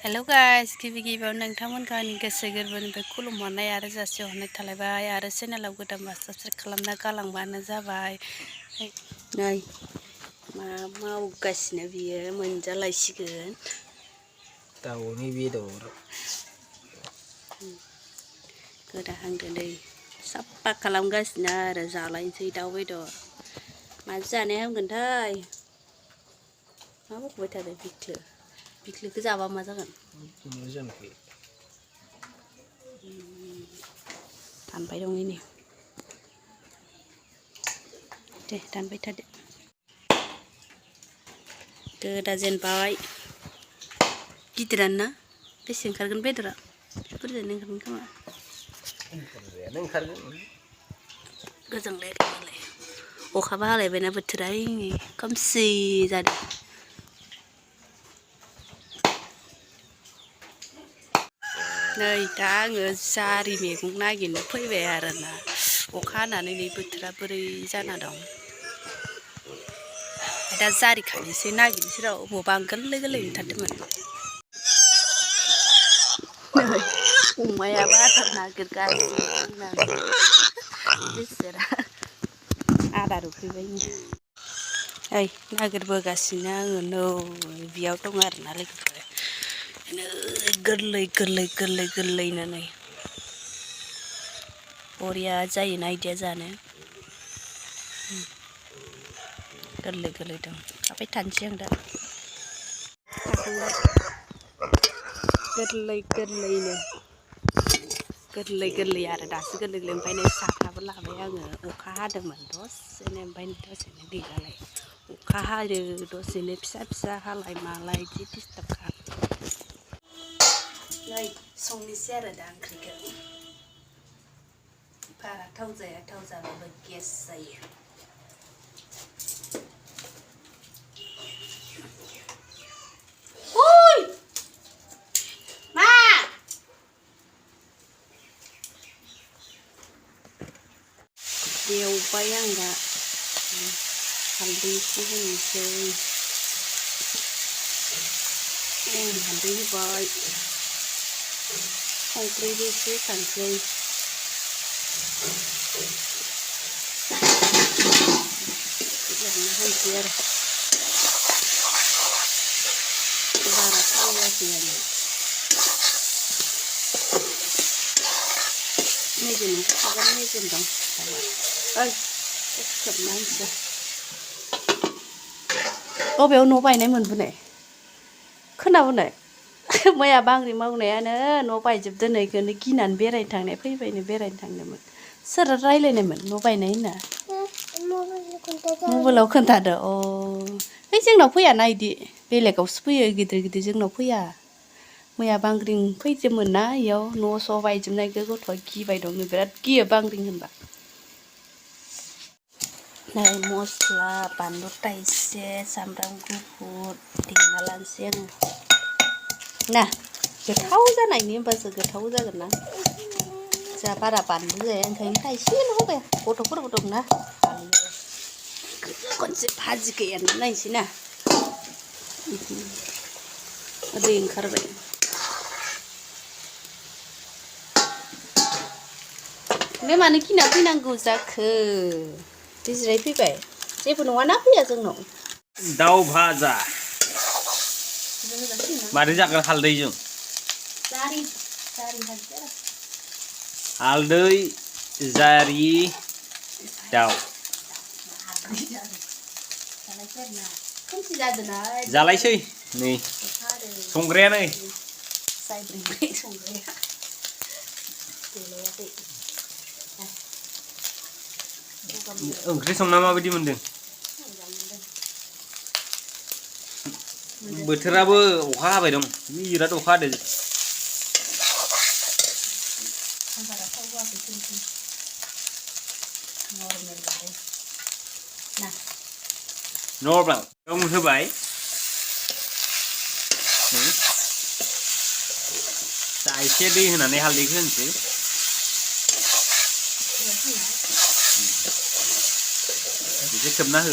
Hello guys गिबियाव नोंथांमोनखौ आंनि गोसो गोरबोनिफ्राय खुलुमहरनाय आरो जासिहरनाय थालायबाय आरो चेनेलाव गोदानबा साबस्क्राइब खालामना गालांबानो जाबाय। नै मा मावगासिनो बियो मोनजालायसिगोन दाउनि बेदर गोदाहांदो नै साफा खालामगासिनो आरो जालायनोसै दाउ बेदर माजों जानाया हामगोनथाय मा बखबाय थादों बिख्लोखौ जाबा मा जागोन दानबाय दं नै दे दानबाय थादो गोदा जेनबाय गिदिरानो ना बेसे ओंखारगोन बेदरा बुरजायानो ओंखारगोन खोमा गोजांलाय अखाबो हालायबायना बोथोरा खोमसि जादों नै दा आङो जारि मैगं नागिरनो फैबाय आरोना अखा हानानै नै बोथोरा बोरै जाना दं दा जारि खानोसै नागिरनोसै र' बबावबा गोरलै गोरलै नुथारदोंमोन नै अमायाबो आदार नागिरगासिनो बिसोरा आदार उखैबाय ओइ नागिरबोगासिनो आङो नै बेयाव दं आरोना लोगोफोर गोरलै गोरलै गोरलै गोरलैनो नै बरिया जायोना इदिया जानो गोरलै गोरलै दं खाबाय थानोसै आं दा गोरलै गोरलैनो गोरलै गोरलै आरो दासो गोरलै गोरलै ओमफ्राय नै साथाबो लाबाय आङो अखा हादोंमोन दसेनो ओमफ्राय दसेनो गैलालाय अखा हायो दसेनो फिसा फिसा हालाय मालाय बिदि डिस्टार्बखा नै संनोसै आरो दा ओंख्रिखौ बारा थाव जाया थाव जाबाबो गेस जायो एवबाय आं दा हालदै एसे होनोसै हालदै होबाय संख्रिबो एसे होखानोसै होनोसै आरो बारा थाव होआखै आरो मेजेम ओंखारखागोन मेजेम दं ओइ खोबना होनोसै बबेयाव न' बायनाय मोनबोनाय खोनाबोनाय मैया बांग्रि मावनायानो न' बायजोबदों नै बेखौनो गिनानै बेरायनो थांनाय फैबायनो बेरायनो थांदोंमोन सोर रायज्लायनायमोन न' बायनाय होनना मबाइलाव खोन्थादो अ है जोंनाव फैयाना इदि बेलेगावसो फैयो गिदिर गिदिर जोंनाव फैया मैया बांग्रिं फैदोंमोन ना इयाव न' स' बायजोबनायखौ गथ'आ गिबाय दं बिराद गियो बांग्रिं होनबा नै मस्ला बानलु थाइसे सामब्राम गुफुर देना लानोसै आङो ना गोथाव जानायनि होमबासो गोथाव जागोन ना जोंहा बारा बानलु जाया ओंखायनो थाइसेल' होबाय गथ'फोरबो दंना खनसे भाजिखौ एरना नायनोसै ना दै ओंखारबाय नों मानो गिना फैनांगौ जाखो बिजिराय फैबाय जेबो नङाना फैया जोंनाव दाउ भाजा मारै जागोन हालदैजों हालदै जारि दाउ जालायसै नै संग्राया नै ओंख्रि संना माबायदि मोनदों बोथोराबो अखा हाबाय दं बिराद अखा हादों नर्माल रं होबाय दा एसे दै होनानै हालदैखौ होनोसै एसे खोबना हो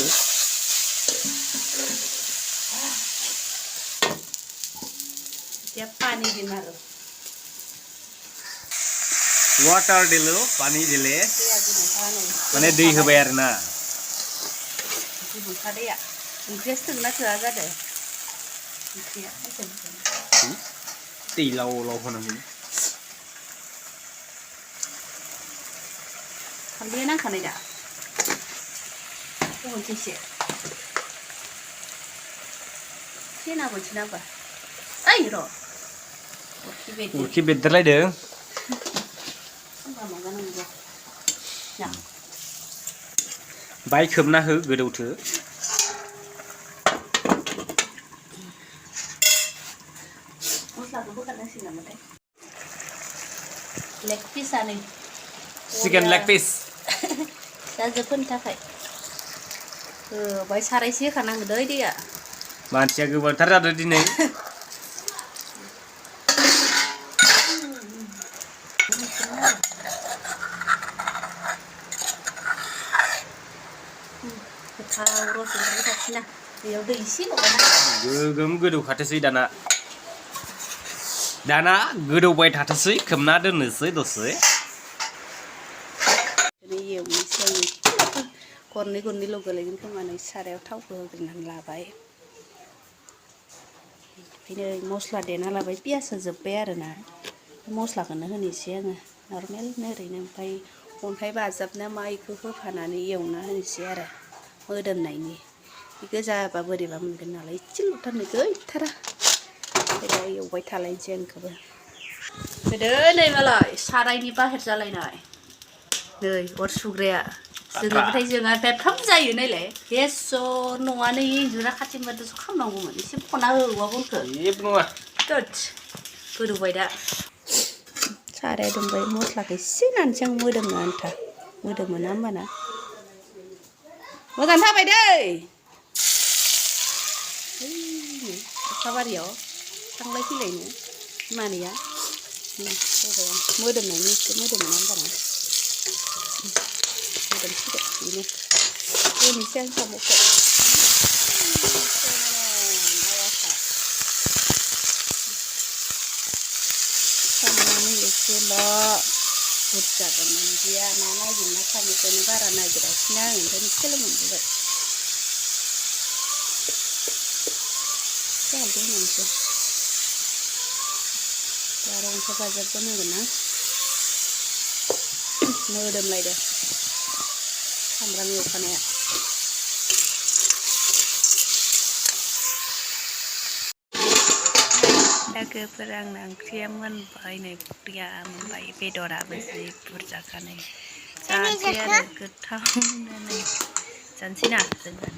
या पानी दिन आरो वाटार दिलो पानी दिले माने दै होबाय आरो ना गुदुंखा दैया ओंख्रिया सोंना थोआ जादों ओंख्रिया दै लाव लाव होनांगौ हालदैया नांखानाय दा होनोसैसे सेना बोनसै नांबा ओइ र' उरखि बेरदेरलायदों बाय खोबना हो गोदौथो मस्लाखौ बोखारनांसिगोन नामाथाय लेग पिसआनो चिकेन लेग पिस दा जोबोनो थाखाय बाय सारायसे होखानांगौ दै दैया मानसिया गोबांथार जादों दिनै गोथाव रस ओंखारबाय थासिना बेयाव दै एसे लगायना गोगोम गोदौखाथोसै दाना गोदौबाय थाथोसै खोबना दोननोसै दसे एवनोसै गरनै गरनैल' गोलैगोन खोमा नै सारायाव थावखौ होग्रोनानै लाबाय ओमफ्राय नै मस्ला देना लाबाय पियास होजोब्बाय आरोना मस्लाखौनो होनोसै आङो नर्मेलनो ओरैनो ओमफ्राय अन्थाइ बाजाबना मा इखौ होफानानै एवना होनोसै आरो मोदोमनायनि गोजाबा बोरैबा मोनगोन नालाय इसेल'थारनो गैथारा ओमफ्राय दा एवबाय थालायनोसै आं इखौबो गोदो नै मालाय सारायनि बाहेर जालायनाय नै अर सुग्राया जोङोबाथाय जोंहा बेफ्राम जायो नायलाय बेस' नङानो इन्जुरा खाथिनिबाथ'सो खालामनांगौमोन एसे खना होवा बनखौ जेबो नङा गोद गोदौबाय दा साराया दुंबाय मस्लाखौ एसे होनानैसै आं मोदोमनो आन्था मोदोमोना होमबाना मोजां थाबाय दै अखाबारियाव थांलाय फैलायनो मानैया होबाय आं मोदोमनायनि एसे मोदोमोना होमबाना मोदोमसिगोन बेनो होनोसै आं साम'खौ साम'आनो एसेल' बुरजाबो मोनदिया ना नागिरना साम'खौनो बारा नागिरासिनो आं ओंखायनो एसेल' मोनबोबाय एसे हालदै होनोसै बारा अन्थाइ बाजाबबो नांगोन ना मोदोमलायदो सामब्राम एवखानाया लोगोफोर आंना ओंख्रिया मोनबाय नै फुख्रिया मोनबाय बेदराबो जि बुरजाखानै जानोसै आरो गोथावनो नै जानोसै ना जोंहा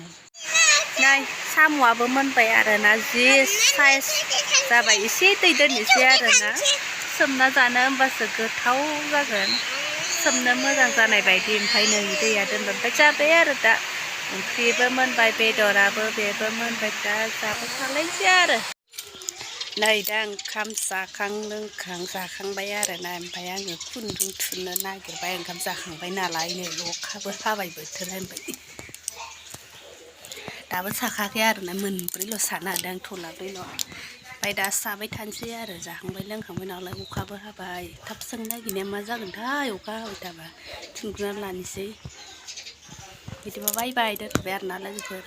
नै साम'आबो मोनबाय आरोना जि साइज जाबाय एसे दै दोननोसै आरोना सोमना जानो होमबासो गोथाव जागोन सोमनो मोजां जानाय बायदि ओमफ्राय नै दैया दोनबाय ओमफ्राय जाबाय आरो दा ओंख्रिबो मोनबाय बेदराबो बेबो मोनबाय दा जाबाय थालायसै आरो नै दा ओंखाम जाखां लोंखां जाखांबाय आरोना ओमफ्राय आङो खुन्दुं थुननो नागिरबाय ओंखाम जाखांबाय नालाय नै अखाबो हाबाय बोथोरा ओमफ्राय दाबो साखाखै आरोना मोनब्रैल' सानो हादों आं थलाब्रैल' ओमफ्राय दा साबाय थानोसै आरो जाखांबाय लोंखांबाय नालाय अखाबो हाबाय थाब सोंनो नागिरनाया मा जागोनथाय अखा हाबाय थाबा थुनग्रोनानै लानोसै बिदिबा बाय बाय दोनथ'बाय आरोना लोगोफोर